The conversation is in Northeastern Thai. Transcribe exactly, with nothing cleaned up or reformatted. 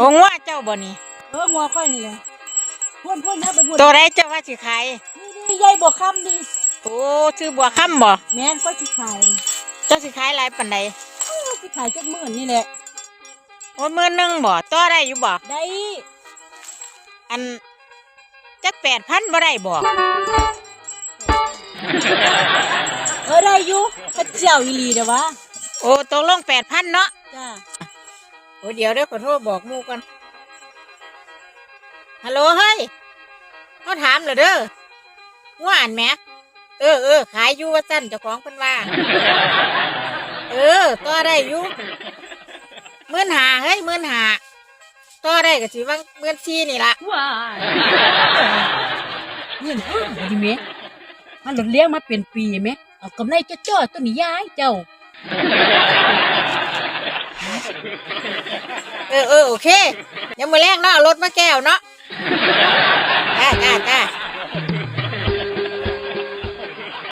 โอ้ งัวเจ้าบ่นี่ เออ งัวข้อยนี่แหละ พ่นพ่นนะไปพ่น ตัวใดเจ้าว่าสิขาย นี่นี่ยายบัวคำนี่ โอ้ ชื่อบัวคำบ่ แม่นข้อยสิขาย เจ้าสิขายหลายปานใด เออสิขายเจ็ดหมื่นนี่แหละ โอ้ หมื่นหนึ่งบ่ ต่อได้อยู่บ่ ได้ อัน จักแปดพันบ่ได้บ่ เออได้อยู่ พระเจ้าอีหลีเด้อวะ โอ้ ตกลงแปดพันเนาะ จ้า โอ้ เดี๋ยวเด้อ ขอโทรบอกหมู่ก่อน ฮัลโหล เฮ้ย เขาถามแล้วเด้อ งัวอันแหม เออ เออ ขายอยู่ว่าซั่น เจ้าของเพิ่นว่า เออ ต่อได้อยู่ หมื่นห้า เฮ้ย หมื่นห้า ต่อได้ก็สิว่าหมื่นสี่นี่ล่ะ ว้าย เงินห้าดิแม่ มันหลดเลี้ยงมาเป็นปีแม่ เอากำไรจ้อๆ ตัวนี้ยายเจ้า เออ เออ โอเค เดี๋ยวมื้อแลงเนาะ เอารถมาแก้วเนาะ จ้า จ้า จ้า